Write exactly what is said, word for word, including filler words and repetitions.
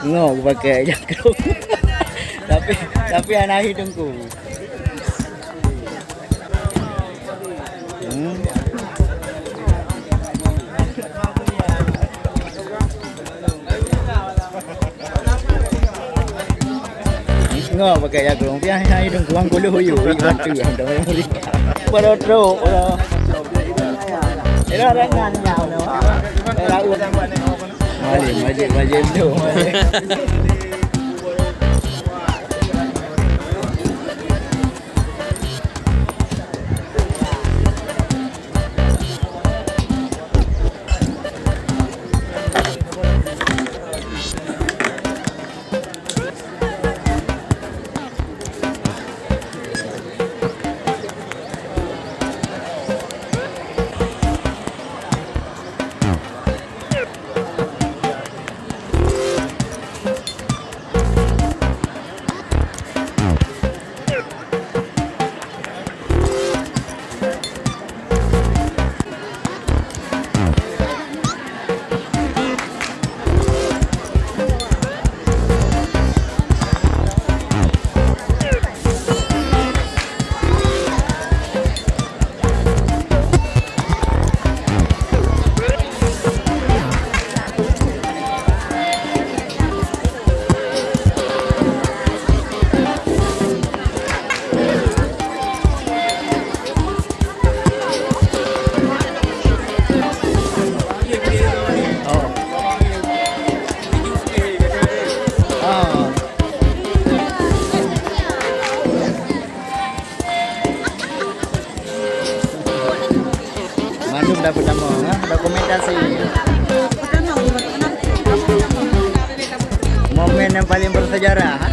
Ngo pakai jakrong. Tapi, tapi hana hi teungku. Hmm. Ngo pakai jakrong, piah hai dong kuang kuluh yu, yu batu yang dong yang beri. Pada trok, pada. Era rengan nyau no. Era u. Mari, mari, mari tu. Mandum dah peutamong, ha? Dokumentasi. Momen yang paling bersejarah, ha?